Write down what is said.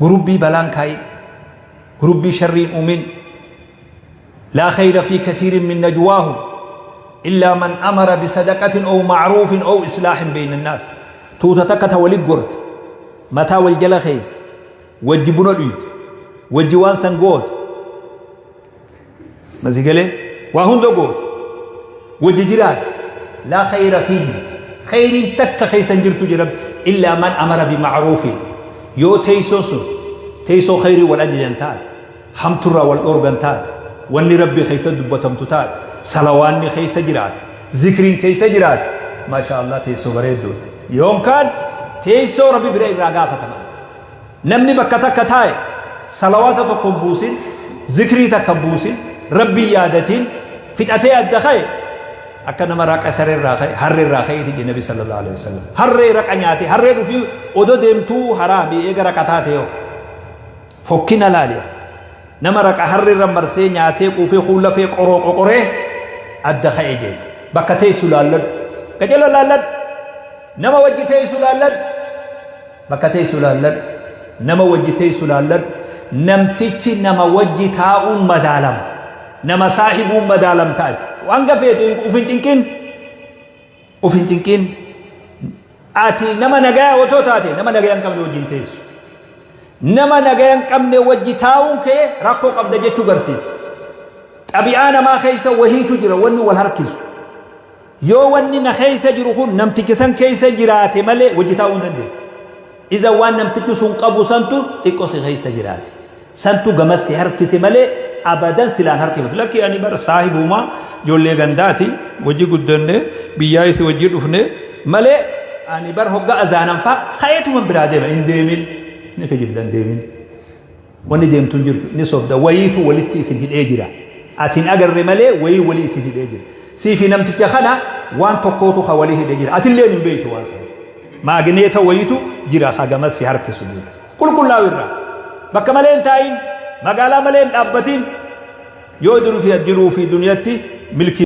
Gurubbii balaan kaayin. Gurubbii sharriin uumin. Laa khayra fi kathiirin min najwaahum illaa man amara bisadaqatin ow ma'ruufin ow islaahin bayna annaas. Tuuta takka ta wali gorte, mataa wal jala keessa, wajji buna dhuyte, wajji waan san goote. Masi galee waa hunda goote. Wajji jiraate. Laa khayra fiihi. Khayriin takka keessa hin jirtu jedham illaa man amara bima'ruufin. Yoo teessoon sun teessoo khayrii wal ajajan taate. Hamturraa wal dhoorgan taate, wanni Rabbii keessa dubbatamtu taate, salawaanni keessa jiraate, zikriin keessa jiraate, maashaa Allah teessoo bareedduudha. Yoonkaan teessoo Rabbi bira irraa gaafataman. Namni bakka takka taa'e salawaata tokko hin buusin, zikrii takka hin buusin, Rabbi yaadatiin fixatee adda ka'e akka nama raqa saree irraa ka'e, harree irraa ka'eeti jedhe Nabi sallallahu alaihi wasallam. Harree raqa nyaate, harree dhufii odoo deemtuu haraami eega raqa taate yoo. Fokkina laali. Nama raqa harri irra marsee nyaatee quufee kuun lafee qoroo qoqoree adda ka'e jee. Bakka teessu laalladhu. Qajeeloo laalladhu. Nama wajji teessu laalladhu. Bakka teessu laalladhu. Nama wajji teessu laalladhu. Namtichi nama wajji taa'uun madaalama. Nama saahibuun madaalamta ati. Hanga feete uf hin cinqin. Uf hin cinqin. Ati nama nagaya otoo taate nama nagaya hin qabne wajjin teessu. Nama nagaya hin qabne wajji taa'uun kee rakkoo qabda jechuu garsiisa. Xabi'aa namaa keessa wahiitu jira wanni wal harkisu. Yoo wanni na keessa jiru kun namticha san keessa jiraate malee wajji taa'uu hin dandeessu. Iza waan namtichi sun qabu santu xiqqoo si keessa jiraate. Santu gamas si harkise malee abadan silaan harkifatu. Lakki ani bar saahibuma ijoollee gandaati wajji guddanne biyyaa isi wajji dhufne malee ani bar hogga azaanan faa ka'eetuman biraa deema hin deemin ni kijibda hin deemin. Wanni deemtu hin jirtu ni sobda wayiitu walitti isin hidhee jira. Ati hin agarre malee wayii walii isin hidhee jira. Sii fi namticha kana waan tokkootu ka walii hidhee jira. Atillee hin beektu waan sana. Maagneeta wayiitu jira ka gamas si harkisu jira. Qulqullaa'u irraa. Bakka malee hin taa'in, magaalaa malee hin dhaabbatin. Yoo jiruu fi jiruu fi duniyatti milkii.